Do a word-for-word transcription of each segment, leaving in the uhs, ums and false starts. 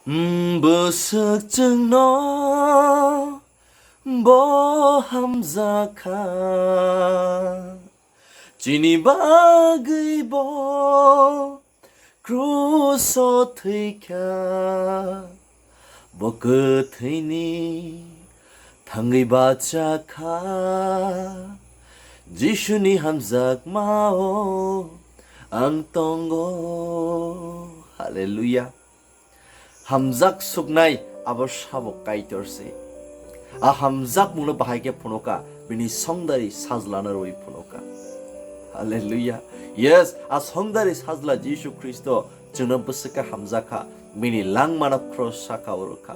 Bwswk chwngno bo hamjakha, chini bagwi bo kruso thwikha, bo kwthwini thangwi bachakha, Jisuni hamjakmao ang tongo. Hallelujah. Hamjak suknai abo sabo Kaitor se. A hamjakmungno bahai khe phunuka, bini songdari sajlano rwi phunuka. Hallelujah. Yes, a songdari sajla Jisu Khristo chwngno bwswk khe hamjakha, bini langmano cross saka o rwkha.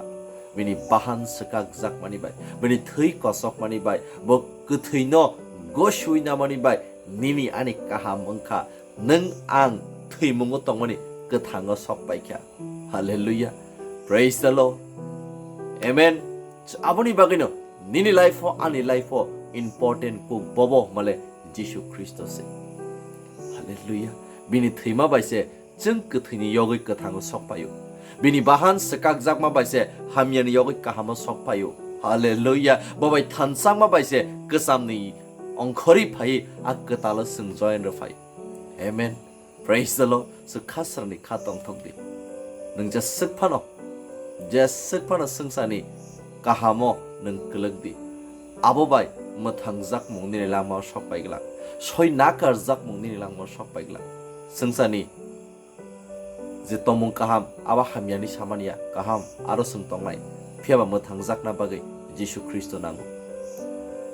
Bini bahan swkakjakmani bai, bini thwi kosokmani bai, bo kwthwino gosiwi namani bai, nini ani kaham wngkha. Nwng ang thwimungo tongmani kwthango sok paikha. Hallelujah. Praise the Lord. Amen. Aboni bagwino nini life o, ani life o important kuk bobo hwnmale Jisu Khristo se. Hallelujah. Bini thwima bai se chwng kwthwini yogwi kwthango sok paio. Bini bahan swkakjakma bai se hamyani yogwi kahamo sok paio. Hallelujah. Bo bai thanchangma bai se kwchamni ongkhorwi phaiwi a kwtalo chwng join rw phai. Amen. Praise the Lord. Swkha srani kha tongthok di. Nwng jeswk phano, jeswk phano swngcharni kahamo nwng kwlwk di. Abo bai mwthangjak mung nini langmao sok pai glak. Soi nakarjak mung nini langmao sok pai glak. Swngcharni je tongmung kaham, abo hamyani samani ya, kaham, aro chwng tongnai. Phiyaba mwthangjakna bagwi Jisu Khristo nango.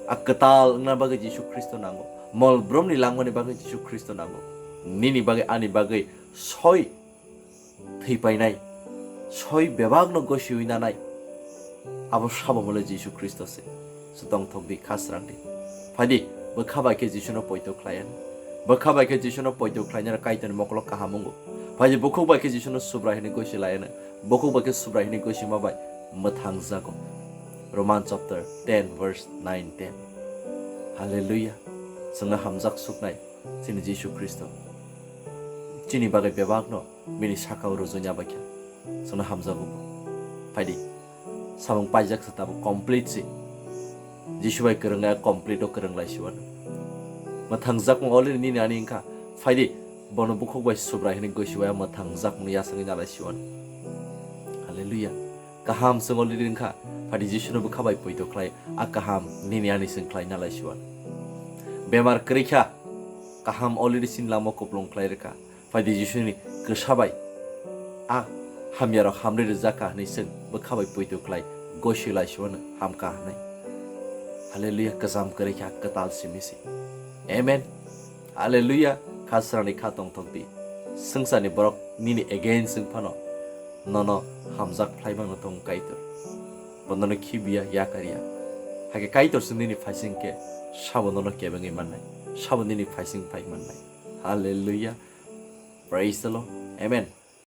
A kwtal wngna bagwi Jisu Khristo nango. Mol bromni langmani bagwi Jisu Khristo nango. Nini bagwi, ani bagwi soi thwi painai, soi bebakno gosiwi nanai, abo sabo mole Jisu Khristo se. Swtongthok di, kha srang di. Phaidi, bwkha bai khe Jisuno poito khlai anw. Bwkha bai khe Jisuno poito khlainai Kaitorni mokolo kaham wngo. Phaidi, bukhuk bai khe Jisuno Subrai hwnwi gosi lai anw. Bukhuk bai khe Subrai hwnwi gosima bai mwthangjago. Roman chapter ten verse nine, ten. Hallelujah. Chwngno hamjak suknai chini Jisu Khristo. Chini bagwi bebakno bini sakao rujui ya bai kha. Chwngno hamjago bo. Phaidi, samung paijak se tabuk complete se. Jisu bai kwrwng ya complete o kwrwng lai siwano. Mwthangjakmung already nini ani wngkha. Phaidi, bono bukhuk bai Subrai hwnwi gosiwaya mwthangjakmung yasangwi nalai siwano. Hallelujah. Kaham chwng already wngkha. Phaidi Jisuno bwkha bai poito khlai. A kaham nini ani chwng khlai nalai siwano. Bemar kwrwi kha. Kaham already chini langma kupulung khlai rwkha. Phaidi Jisuni kwsa bai a hamyarok hamri rwjak kha hwnwi chwng bwkha bai poito khlai gosi lai siwano hamkha hwnwi. Hallelujah, kwcham kwrwi kha kwtal simi se. Amen. Hallelujah, kha srani kha tongthok di. Swngcharni borok nini against wng phano nono hamjak phlai mano tongo Kaitor. Bo nono khibiya, yakarya. Hakhe Kaitor se nini phaising khe sabo nono kebengwi mannai. Sabo nini phaising phai mannai. Hallelujah. Praise the Lord. Amen.